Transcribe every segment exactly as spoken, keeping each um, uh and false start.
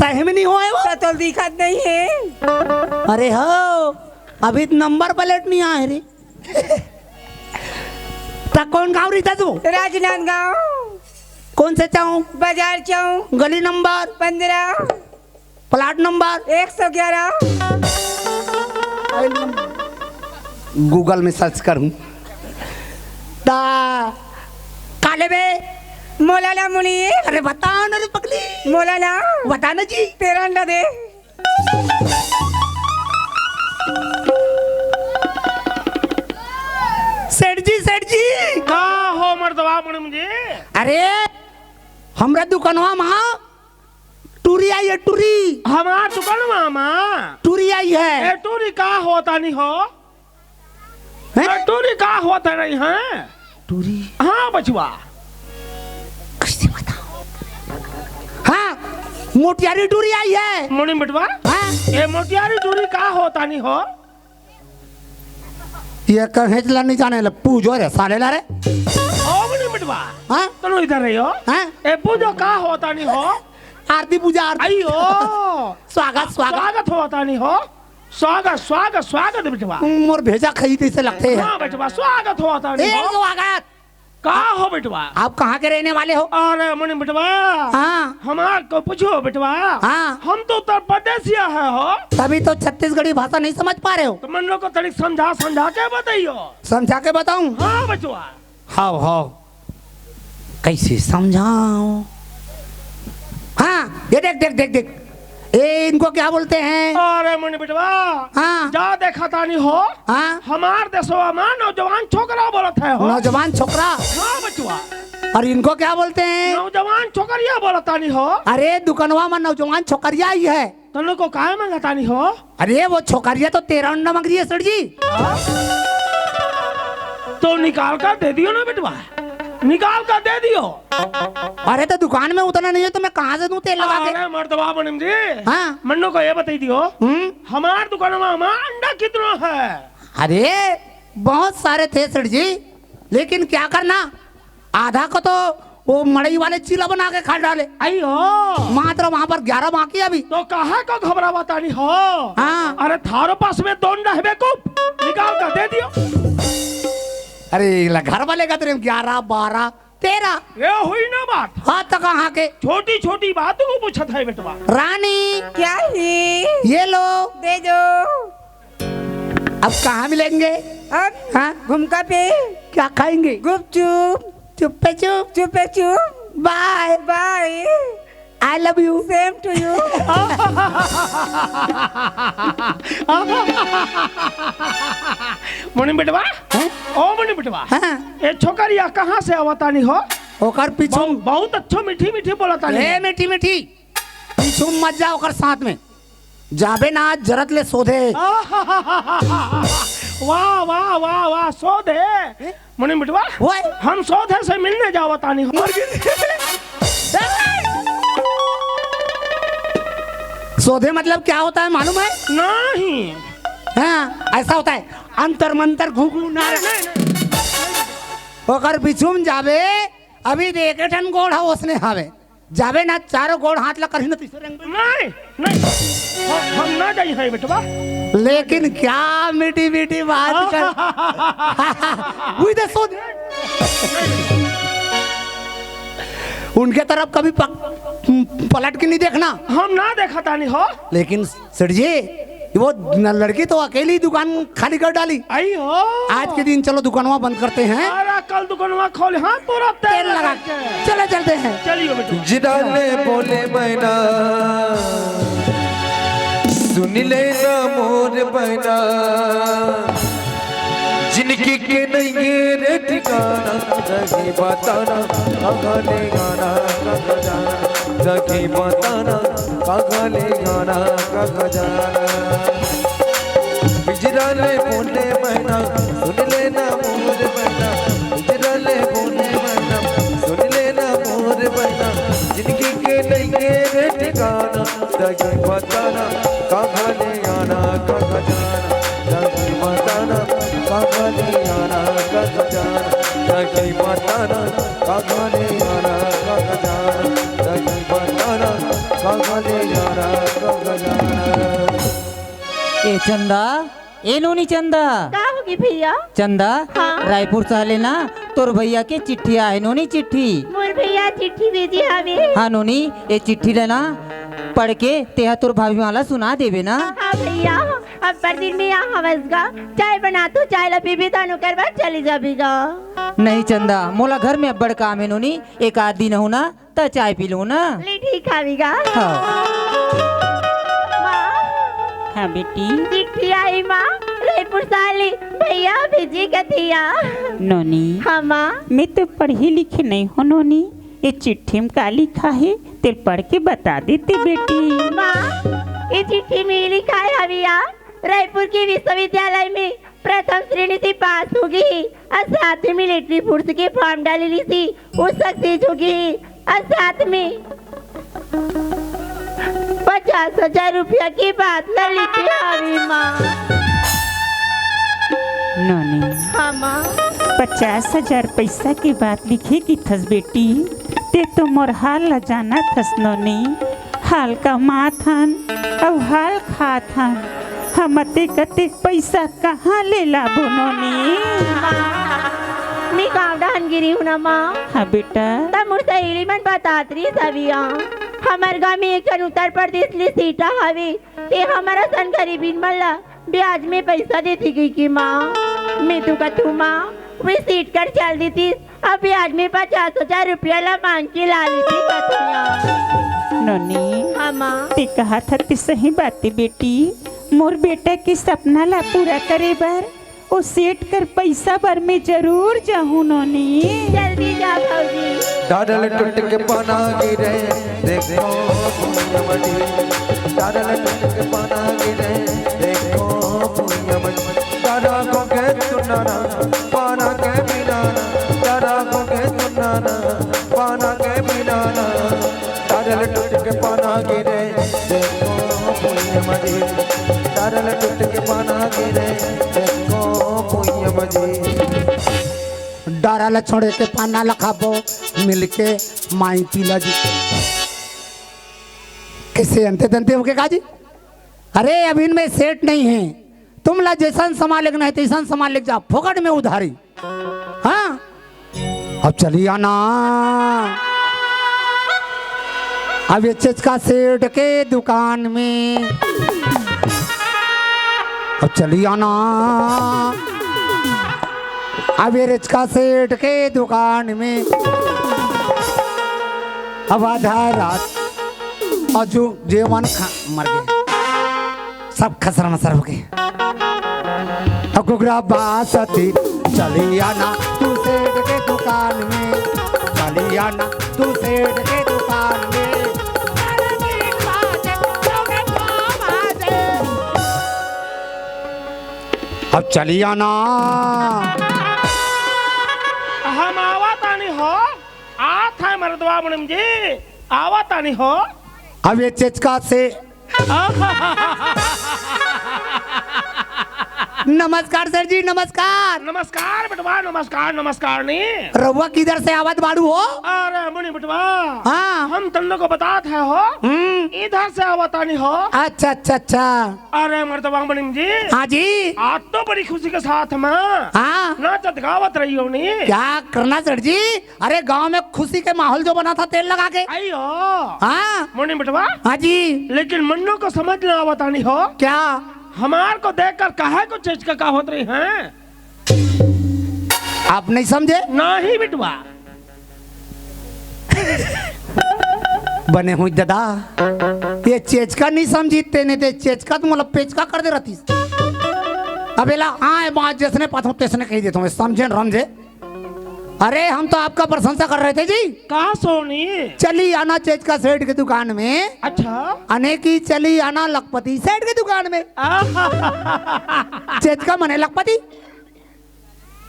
तहे में नहीं होय वो? त तोल दिखत नहीं है। अरे हो, अभी त नंबर प्लेट नहीं आए रे। त कौन गाँव रहिथस वो? राजनांदगांव। कौन से चौक? बाजार चौक। गली नंबर? पंद्रह। Plot number? एक सौ ग्यारह। Google में सर्च करूं। ता काले बे? मोला ना मुनीर। अरे बता ना रे पगली। मोला ना। बता ना जी। तेरा अंडा दे। सेठ जी, सेठ जी। का हो मर्दवा मुनीम जी? अरे, हमरा दुकनवा मा टूरी आई है, टूरी। हमार दुकनवा मा? टूरी आई है। ए, टूरी का होता नहीं हो? हैं? ए, टूरी का होता नहीं है? टूरी? हाँ, बचवा। कैसे बताओ? हाँ, मोटियारी टूरी आई है। मुनीम बेटवा? हाँ? ए, मोटियारी टूरी का होता नहीं हो? ये कहें ला नहीं जाने ला, पूजो रे साले ला रे। ओ मुनीम बेटवा। हाँ? तनु इधर रही हो। हाँ? ए, पूजो का होता नहीं हो? आरती पूजा, आरती। आई हो। स्वागत, स्वागत। स्वागत होता नहीं हो। स्वागत, स्वागत, स्वागत बेटवा। मोर भेजा खई तइसे लगथे। हाँ बेटवा, स्वागत होता नहीं ए, हो। स्वागत। का हो बेटवा? आप कहाँ के रहने वाले हो? अरे मुनीम बेटवा। हाँ। हमार को पूछो बेटवा। हाँ। हम तो उत्तर प्रदेशिया है हो। तभी तो छत्तीसगढ़ी भाषा नहीं समझ पा रहे हो। तो मन लोग को तनिक समझा, समझा के बताइयो। समझा के बताऊं? हाँ बेटवा। हाव, हाव। कैसे समझाऊं? हाँ, ये देख, देख, देख, देख। ए, इनको क्या बोलते हैं? अरे मुनीम बेटवा। हाँ। जा देखा तानी हो। हाँ। हमार देशवा मा नौजवान छोकरा बोलत है हो। नौजवान छोकरा? हाँ बचवा। और इनको क्या बोलते हैं? नौजवान छोकरिया बोलत तानी हो। अरे दुकनवा मा नौजवान छोकरिया ही है। तनु को काय मंगतानी हो? अरे वो छोकरिया तो तेरा अंडा मांग रही है सेठ जी। हाँ? तो निकाल कर दे दियो ना बेटवा, निकाल कर दे दियो। अरे तो दुकान में उतना नहीं है तो मैं कहाँ से दूं तेल लगा के? अरे मर्दवा मुनीम जी, हाँ। मन्नो को ये बताई दियो, हम्म? हमार दुकान में हमार अंडा कितना है? अरे बहुत सारे थे सेठ जी, लेकिन क्या करना, आधा को तो वो मड़ई वाले चीला बना के खा डाले। आई हो। मात्र वहां पर ग्यारह बाकी अभी। तो कहा को घबरावा तानी हो? हाँ। अरे थारो पास में दोन रहबे को निकाल कर दे दियो। अरे ला घर वाले का तेरे ग्यारह, बारह, तेरह। ये हुई ना बात। हाँ तो कहाँ के? छोटी छोटी बात को पूछत है बेटवा। रानी। क्या ही? ये लो। दे दो। अब कहाँ मिलेंगे? अब हाँ? घुमका पे। क्या खाएंगे? गुपचुप। चुप्पे चुप। चुप्पे चुप। बाय। बाय। I love you. Same to you. मुनीम बेटवा? हैं? ओ मुनीम बेटवा? हाँ। ए छोकरिया कहाँ से आवतानी हो? ओकर पीछू। बहु-, बहुत अच्छो मीठी मीठी बोलतानी। ए मीठी मीठी। पीछू मत जा ओकर साथ में। जाबे ना जरत ले सोधे। वाह, वाह, वाह, वाह, सोधे। मुनीम बेटवा, ओए। हम सोधे से मिलने जावतानी हो। सोधे मतलब क्या होता है मालूम है? नहीं। हाँ, ऐसा होता है, अंतर मंतर घुघु नार। नहीं, नहीं, नहीं। ओकर पीछू में जाबे, अभी देखे ठन गोड़ हा ओसने हावे। जाबे ना, चारों गोड़ हाथ ला करही ना, तीसरे रंग में। नहीं, नहीं, हम, हम ना जाई है बेटवा। लेकिन क्या मीठी मीठी बात कर। उई दे सोध। उनके तरफ कभी पक-, पलट के नहीं देखना। हम ना देखा तानी हो। लेकिन सेठ जी, वो न-, लड़की तो अकेली दुकान खाली कर डाली। आई हो। आज के दिन चलो दुकानवा बंद करते हैं। अरे कल दुकानवा खोल, हाँ, पूरा तेल तेल लगा लगा के। चले चलते हैं। चलियो बेटा। जिदा ले बोले मैना, सुन लेना मोर बहना, जिनकी के नहीं रे ठिकाना, नहीं बताना, कहाँ ले आना, कहाँ जाना, नहीं बताना, कहाँ ले आना, कहाँ जाना। बिजरा ले बोले मैना, सुन लेना मोर बहना। बिजरा ले बोले मैना, सुन लेना मोर बहना। जिनकी के नहीं रे ठिकाना, दगी बताना, कहाँ ले आना, कहाँ जाना। दगी बताना, कहाँ ले आना, कहाँ जाना। दगी बताना, कहाँ ले आना, कहाँ जाना। दगी बताना, कहाँ ले ए चंदा, ए नोनी चंदा। का होगे भैया? चंदा, हाँ। रायपुर से ले ना तोर भैया के चिट्ठी आए नोनी, चिट्ठी। मोर भैया चिट्ठी भेजे हवे। हाँ नोनी, ए चिट्ठी ले ना पढ़ के तेहा तोर भाभी मन ला सुना देबे ना। हाँ भैया, अब्बड़ दिन में आ हवस गा, चाय बना तो चाय ला पीबे, तहन ओकर बाद चले जाबे गा। नहीं चंदा, मोला घर में अब्बड़ काम हे नोनी, एक आध दिन हो ना, त चाय पी लूं ना। ले ठीक हावी गा। हाँ। माँ। हाँ बेटी। चिट्ठी आई माँ, रायपुर से आली, भैया भेजे कथे या। नोनी। हाँ माँ। मैं तो पढ़े लिखे नहीं हो नोनी, ये चिट्ठी में का लिखा हे, तेल पढ़ के बता देते बेटी। माँ, ये चिट्ठी में लिखा हे हवे या, रायपुर के विश्वविद्यालय में प्रथम श्रेणी से पास होगे हे, अउ साथ में मिलिट्री फोर्स के फॉर्म डाले रिहिस हे, वो सक्सेस होगे हे, अउ साथ में पचास हजार रुपया के बात ला लिखे हवे माँ। नोनी। हाँ माँ। पचास हजार पैसा के बात लिखे किथस बेटी, ते तो मोर हाल ला जानत हस नोनी। हाल कमात हन अउ हाल खात हन, हम अतेक अतेक पइसा कहाँ ले लाबो नोनी? माँ, मैं गाँव डहन गे रेहेंव ना माँ। हाँ बेटा। त मोर सहेली मन बतात रहिस हवे या, हमर गाँव में एक झन उत्तर प्रदेश ले सेठ हवे, ते हमर असन गरीबिन मन ला ब्याज में पइसा देथे कहिके माँ। मैं तो कथंव माँ, वो सेठ कर चल देतिस, अउ ब्याज में पचास हजार रुपया ला मांग के ला लेतिस कथंव या। नोनी, हाँ माँ। ते कहत हस ते सही बात हे बेटी, मोर बेटा के सपना ला पूरा करे बर ओ सेठ कर पइसा बर मैं जरूर जाहूँ नोनी। जल्दी जा भौजी। डारल टूट के पाना गिरे, देखो भुइयां मजी। डारल टूट के पाना गिरे, देखो भुइयां मजी। डारा को के सुनाना, पाना के बिनाना। डारा को के सुनाना, पाना के बिनाना। डारल टूट के पाना गिरे, देखो भुइयां मजी। डारल टूट के पाना गिरे, देखो भुइयां मजी। डारा ल छोड़े के पाना ल खाबो, मिलके माई पीला जी। कैसे अंते दंते होके का जी? अरे, अभी इनमें सेठ नहीं है, तुम ला जैसन सामान लेना है, तैसन सामान लेके जा, फोकट में उधारी। हाँ, अब चली आना। अब ये चेचका सेठ के दुकान में, अब चली आना। अब ये रिचका सेठ के दुकान में, अब आधा रात, और जो जेवन खा, मर गए। सब खसरा मसर हो गए। अउ कुकरा बासती, चली आना तू सेठ के दुकान में, चली आना तू सेठ के दुकान में। अब चली आना। हम आवा तानी हो, आत है मर्दवा मुनिम जी, आवा तानी हो। अब ये चेचका से नमस्कार सर जी, नमस्कार। नमस्कार बेटवा, नमस्कार, नमस्कार नी। रउआ किधर से आवत बाड़ू हो? अरे मुनि बेटवा, हाँ। हम तन्नो को बतात है हो, हम्म। इधर से आवत तानी हो। अच्छा, अच्छा, अच्छा। अरे मर्दवा मुनिम जी। हाँ जी। आज तो बड़ी खुशी के साथ में हाँ। नाचत गावत रही हो नी। क्या करना सर जी, अरे गांव में खुशी के माहौल जो बना था तेल लगा के। आई हो। हाँ। मुनि बेटवा। हाँ जी। लेकिन मन्नो को समझ ना आवत तानी हो। क्या? हमार को देखकर काहे को चेचका का होत रही हैं? आप नहीं समझे? नहीं बेटवा। बने हुई दादा, ये चेचका नहीं समझी तेने, ते चेचका तो मोला पेचका कर दे रहती। अब एला आए बात जैसने पाथो तैसने कही देता हूँ, समझे न रमझे। अरे हम तो आपका प्रशंसा कर रहे थे जी। कहाँ सोनी? चली आना चेचका सेठ की दुकान में। अच्छा। अने की चली आना लखपति सेठ की दुकान में। आहा। चेचका मने लखपति।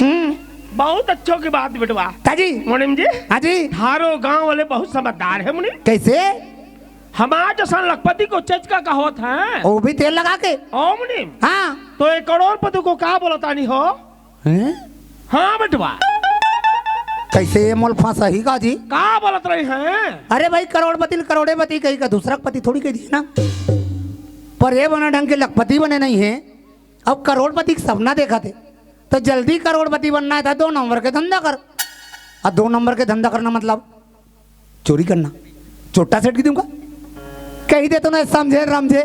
हम्म। बहुत अच्छो की बात बेटवा। ताजी। मुनिम जी। हाँ जी। थारो गांव वाले बहुत समझदार है मुनिम। कैसे? हमार जैसा लखपति को चेचका का होत है। वो भी तेल लगा के। ओ मुनिम। हाँ। तो एक करोड़पति को का बोलता नहीं हो? हैं? हाँ बेटवा। कइसे ये मोल फंसाही का जी? का बोलत रहे हैं? अरे भाई, करोड़पति ल करोड़ेपति कही का, दूसरा के पति थोड़ी कही दिए ना। पर ये बने ढंग के लखपति बने नहीं है। अब करोड़पति के सपना देखत हे, तो जल्दी करोड़पति बनना हे त दो नंबर के धंधा कर। अउ दो नंबर के धंधा करना मतलब चोरी करना। चोट्टा सेठ कहि दूंगा, कहि देथों ना, समझे न रमझे।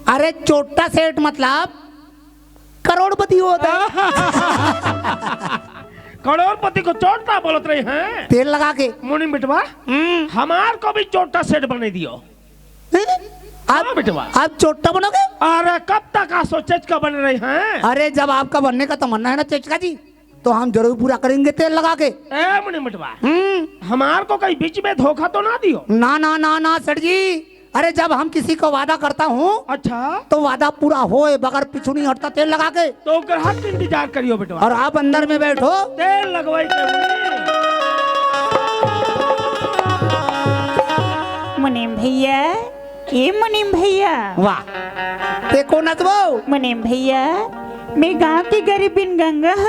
अरे चोट्टा सेठ मतलब करोड़पति होत हे। करोड़पति को चोट्टा बोलत रहे हैं? तेल लगा के। मुनीम बेटवा, हम्म। हमार को भी चोट्टा सेठ बने दियो। हैं? आप, हाँ बेटवा। आप चोट्टा बनोगे? अरे कब तक आ सोचेच का बने रहे हैं? अरे जब आपका बनने का तमन्ना है ना चेचका जी, तो हम जरूर पूरा करेंगे तेल लगा के। ए मुनीम बेटवा, हम्म। हमार को कहीं बीच में धोखा तो ना दियो? ना, ना, ना, ना, सेठ जी। अरे जब हम किसी को वादा करता हूँ, अच्छा। तो वादा पूरा होए बगैर पीछू नहीं हटता तेल लगा के। तो ग्राहक के इंतजार करियो बेटवा। और आप अंदर में बैठो। तेल लगवाई के मुनीम। मुनीम भैया, ए मुनीम भैया। वाह, ते कोन हस वो? मुनीम भैया, मैं गांव के गरीबिन गंगा हरंव।